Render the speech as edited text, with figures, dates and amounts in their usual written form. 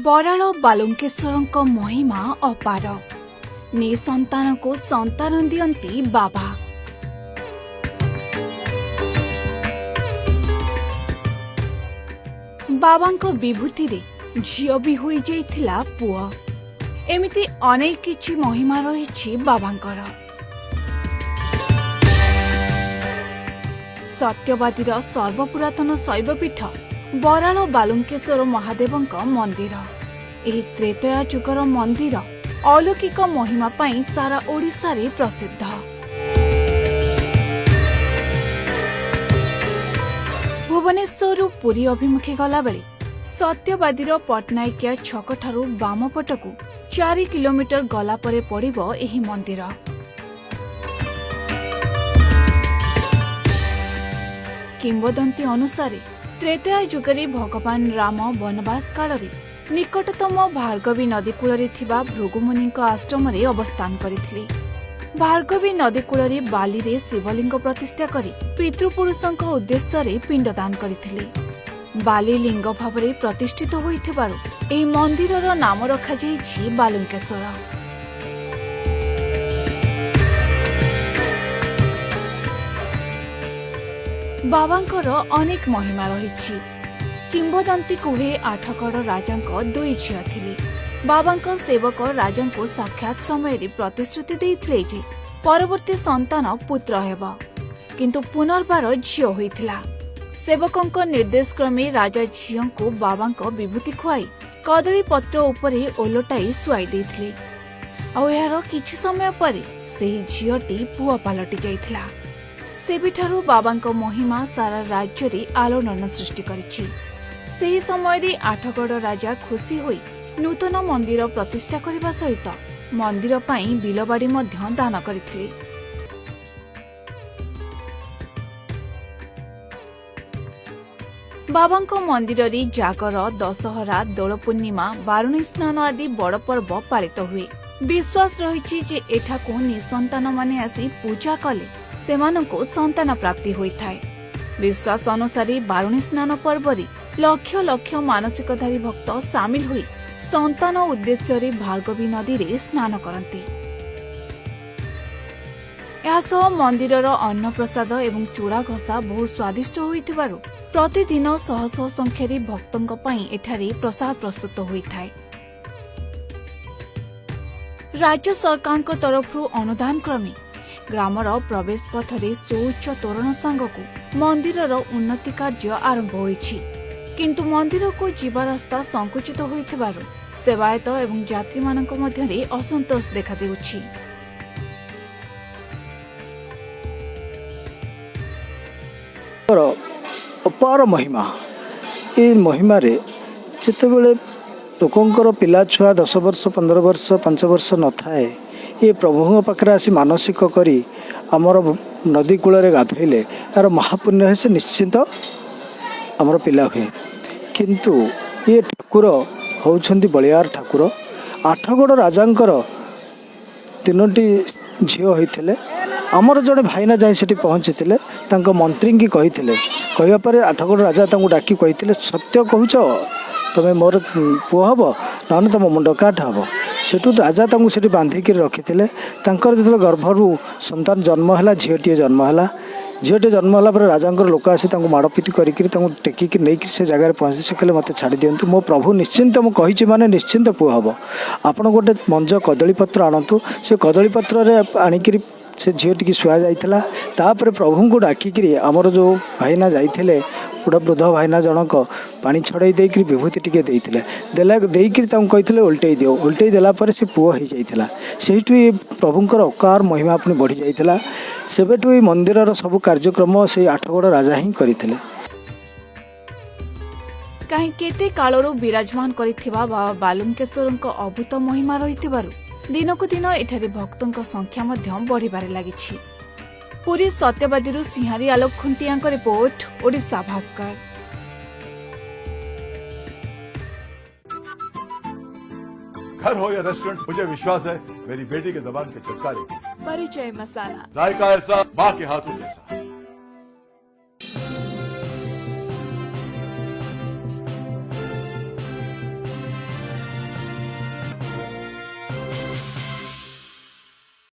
ବରାଳ ବାଲୁଙ୍କେଶ୍ୱରଙ୍କ ମହିମା ଅପାର। ନିସନ୍ତାନକୁ ସନ୍ତାନ ଦିଅନ୍ତି ବାବା। ବାବାଙ୍କ ବିଭୂତିରେ ଝିଅ ବି ହୋଇଯାଇଥିଲା ପୁଅ। ଏମିତି ଅନେକ କିଛି ମହିମା ରହିଛି ବାବାଙ୍କର। ସତ୍ୟବାଦୀର ସର୍ବପୁରାତନ ଶୈବପୀଠ ବରାଳ ବାଲୁଙ୍କେଶ୍ୱର ମହାଦେବଙ୍କ ମନ୍ଦିର। ଏହି ତ୍ରେତୟା ଯୁଗର ମନ୍ଦିର ଅଲୌକିକ ମହିମା ପାଇଁ ସାରା ଓଡ଼ିଶାରେ ପ୍ରସିଦ୍ଧ। ଭୁବନେଶ୍ୱରରୁ ପୁରୀ ଅଭିମୁଖେ ଗଲାବେଳେ ସତ୍ୟବାଦୀର ପଟ୍ଟନାୟକିଆ ଛକଠାରୁ ବାମ ପଟକୁ 4 କିଲୋମିଟର ଗଲା ପରେ ପଡ଼ିବ ଏହି ମନ୍ଦିର। କିମ୍ବଦନ୍ତୀ ଅନୁସାରେ ତ୍ରେତୟା ଯୁଗରେ ଭଗବାନ ରାମ ବନବାସ କାଳରେ ନିକଟତମ ଭାର୍ଗବୀ ନଦୀ କୂଳରେ ଥିବା ଭୃଗୁମୁନିଙ୍କ ଆଶ୍ରମରେ ଅବସ୍ଥାନ କରିଥିଲେ। ଭାର୍ଗବୀ ନଦୀ କୂଳରେ ବାଲିରେ ଶିବଲିଙ୍ଗ ପ୍ରତିଷ୍ଠା କରି ପିତୃପୁରୁଷଙ୍କ ଉଦ୍ଦେଶ୍ୟରେ ପିଣ୍ଡଦାନ କରିଥିଲେ। ବାଲି ଲିଙ୍ଗ ଭାବରେ ପ୍ରତିଷ୍ଠିତ ହୋଇଥିବାରୁ ଏହି ମନ୍ଦିରର ନାମ ରଖାଯାଇଛି ବାଲୁଙ୍କେଶ୍ୱର। ବାବାଙ୍କର ଅନେକ ମହିମା ରହିଛି। କିମ୍ବଦନ୍ତୀ କୁହେ, ଆଠଗଡ଼ ରାଜାଙ୍କ ଦୁଇ ଝିଅ ଥିଲେ। ବାବାଙ୍କ ସେବକ ରାଜାଙ୍କୁ ସାକ୍ଷାତ ସମୟରେ ପ୍ରତିଶ୍ରୁତି ଦେଇଥିଲେ ଯେ ପରବର୍ତ୍ତୀ ସନ୍ତାନ ପୁତ୍ର ହେବ, କିନ୍ତୁ ପୁନର୍ବାର ଝିଅ ହୋଇଥିଲା। ସେବକଙ୍କ ନିର୍ଦ୍ଦେଶ କ୍ରମେ ରାଜା ଝିଅଙ୍କୁ ବାବାଙ୍କ ବିଭୂତି ଖୁଆଇ କଦଳୀ ପତ୍ର ଉପରେ ଓଲଟାଇ ଶୁଆଇ ଦେଇଥିଲେ। ଆଉ ଏହାର କିଛି ସମୟ ପରେ ସେହି ଝିଅଟି ପୁଅ ପାଲଟି ଯାଇଥିଲା। ସେବେଠାରୁ ବାବାଙ୍କ ମହିମା ସାରା ରାଜ୍ୟରେ ଆଲୋଡ଼ନ ସୃଷ୍ଟି କରିଛି। ସେହି ସମୟରେ ଆଠଗଡ଼ ରାଜା ଖୁସି ହୋଇ ନୂତନ ମନ୍ଦିର ପ୍ରତିଷ୍ଠା କରିବା ସହିତ ମନ୍ଦିର ପାଇଁ ବିଲବାଡ଼ି ମଧ୍ୟ ଦାନ କରିଥିଲେ। ବାବାଙ୍କ ମନ୍ଦିରରେ ଜାଗର, ଦଶହରା, ଦୋଳ ପୂର୍ଣ୍ଣିମା, ବାରୁଣୀ ସ୍ନାନ ଆଦି ବଡ଼ ପର୍ବ ପାଳିତ ହୁଏ। ବିଶ୍ୱାସ ରହିଛି ଯେ ଏଠାକୁ ନିସନ୍ତାନମାନେ ଆସି ପୂଜା କଲେ ସେମାନଙ୍କୁ ସନ୍ତାନ ପ୍ରାପ୍ତି ହୋଇଥାଏ। ବିଶ୍ୱାସ ଅନୁସାରେ ବାରୁଣୀ ସ୍ନାନ ପର୍ବରେ ଲକ୍ଷ ଲକ୍ଷ ମାନସିକଧାରୀ ଭକ୍ତ ସାମିଲ ହୋଇ ସନ୍ତାନ ଉଦ୍ଦେଶ୍ୟରେ ଭାର୍ଗବୀ ନଦୀରେ ସ୍ନାନ କରନ୍ତି। ଏହାସହ ମନ୍ଦିରର ଅନ୍ନପ୍ରସାଦ ଏବଂ ଚୂଡ଼ା ଘସା ବହୁ ସ୍ୱାଦିଷ୍ଟ ହୋଇଥିବାରୁ ପ୍ରତିଦିନ ଶହ ଶହ ସଂଖ୍ୟାରେ ଭକ୍ତଙ୍କ ପାଇଁ ଏଠାରେ ପ୍ରସାଦ ପ୍ରସ୍ତୁତ ହୋଇଥାଏ। ରାଜ୍ୟ ସରକାରଙ୍କ ତରଫରୁ ଅନୁଦାନ କ୍ରମେ ଗ୍ରାମର ପ୍ରବେଶ ପଥରେ ସୁଉଚ୍ଚ ତୋରଣ ସାଙ୍ଗକୁ ମନ୍ଦିରର ଉନ୍ନତି କାର୍ଯ୍ୟ ଆରମ୍ଭ ହୋଇଛି। କିନ୍ତୁ ମନ୍ଦିରକୁ ଯିବା ରାସ୍ତା ସଂକୁଚିତ ହୋଇଥିବାରୁ ସେବାୟତ ଏବଂ ଯାତ୍ରୀମାନଙ୍କ ମଧ୍ୟରେ ଅସନ୍ତୋଷ ଦେଖାଦେଉଛି। ର ଅପାର ମହିମା। ଏ ମହିମାରେ ଯେତେବେଳେ ଲୋକଙ୍କର ପିଲା ଛୁଆ 10 ବର୍ଷ, 15 ବର୍ଷ, 5 ବର୍ଷ ନଥାଏ, ଏ ପ୍ରଭୁଙ୍କ ପାଖରେ ଆସି ମାନସିକ କରି ଆମର ନଦୀ କୂଳରେ ଗାଧୋଇଲେ ଏହାର ମହାପୁଣ୍ୟ ହୁଏ, ସେ ନିଶ୍ଚିତ ଆମର ପିଲା ହୁଏ। କିନ୍ତୁ ଇଏ ଠାକୁର ହେଉଛନ୍ତି ବଳିଆର ଠାକୁର। ଆଠଗଡ଼ ରାଜାଙ୍କର ତିନୋଟି ଝିଅ ହୋଇଥିଲେ। ଆମର ଜଣେ ଭାଇନା ଯାଇ ସେଠି ପହଞ୍ଚିଥିଲେ, ତାଙ୍କ ମନ୍ତ୍ରୀଙ୍କି କହିଥିଲେ। କହିବା ପରେ ଆଠଗଡ଼ ରାଜା ତାଙ୍କୁ ଡାକି କହିଥିଲେ, "ସତ୍ୟ କହୁଛ, ତମେ ମୋର ପୁଅ ହେବ, ନହେଲେ ତମ ମୁଣ୍ଡ କାଟ ହେବ।" ସେଠୁ ରାଜା ତାଙ୍କୁ ସେଠି ବାନ୍ଧିକିରି ରଖିଥିଲେ। ତାଙ୍କର ଯେତେବେଳେ ଗର୍ଭରୁ ସନ୍ତାନ ଜନ୍ମ ହେଲା, ଝିଅଟିଏ ଜନ୍ମ ହେଲା। ଝିଅଟିଏ ଜନ୍ମ ହେଲା ପରେ ରାଜାଙ୍କର ଲୋକ ଆସି ତାଙ୍କୁ ମାଡ଼ପିଟି କରିକିରି ତାଙ୍କୁ ଟେକିକି ନେଇକି ସେ ଜାଗାରେ ପହଞ୍ଚି ସେ କହିଲେ, "ମୋତେ ଛାଡ଼ି ଦିଅନ୍ତୁ, ମୋ ପ୍ରଭୁ ନିଶ୍ଚିନ୍ତ, ମୁଁ କହିଛି ମାନେ ନିଶ୍ଚିନ୍ତ ପୁଅ ହେବ। ଆପଣ ଗୋଟେ ମଞ୍ଜ କଦଳୀ ପତ୍ର ଆଣନ୍ତୁ।" ସେ କଦଳୀ ପତ୍ରରେ ଆଣିକିରି ସେ ଝିଅଟିକି ଶୁଆ ଯାଇଥିଲା। ତାପରେ ପ୍ରଭୁଙ୍କୁ ଡାକିକିରି ଆମର ଯେଉଁ ଭାଇନା ଯାଇଥିଲେ, ଗୋଟେ ବୃଦ୍ଧ ଭାଇନା ଜଣକ ପାଣି ଛଡ଼େଇ ଦେଇକିରି ବିଭୂତି ଟିକେ ଦେଇଥିଲେ। ଦେଲା ଦେଇକିରି ତାଙ୍କୁ କହିଥିଲେ, "ଓଲଟେଇ ଦିଅ।" ଓଲଟେଇ ଦେଲା ପରେ ସେ ପୁଅ ହେଇଯାଇଥିଲା। ସେଇଠୁ ଏ ପ୍ରଭୁଙ୍କର ଅପାର ମହିମା ପୁଣି ବଢ଼ିଯାଇଥିଲା। ସେବେଠୁ ଏଇ ମନ୍ଦିରର ସବୁ କାର୍ଯ୍ୟକ୍ରମ ସେଇ ଆଠଗଡ଼ ରାଜା ହିଁ କରିଥିଲେ। କାହିଁ କେତେ କାଳରୁ ବିରାଜମାନ କରିଥିବା ବାବା ବାଲୁଙ୍କେଶ୍ୱରଙ୍କ ଅଦ୍ଭୁତ ମହିମା ରହିଥିବାରୁ ଦିନକୁ ଦିନ ଏଠାରେ ଭକ୍ତଙ୍କ ସଂଖ୍ୟା ମଧ୍ୟ ବଢ଼ିବାରେ ଲାଗିଛି। ପୁରୀ ସତ୍ୟବାଦୀରୁ ସିଂହାରୀ ଆଲୋକ ଖୁଣ୍ଟିଆଙ୍କ ରିପୋର୍ଟ, ଓଡ଼ିଶା ଭାସ୍କର। घर हो या रेस्टोरेंट, मुझे विश्वास है मेरी बेटी के जबान के चटकारे परिचय मसाला। जायका ऐसा, माँ के हाथों जैसा।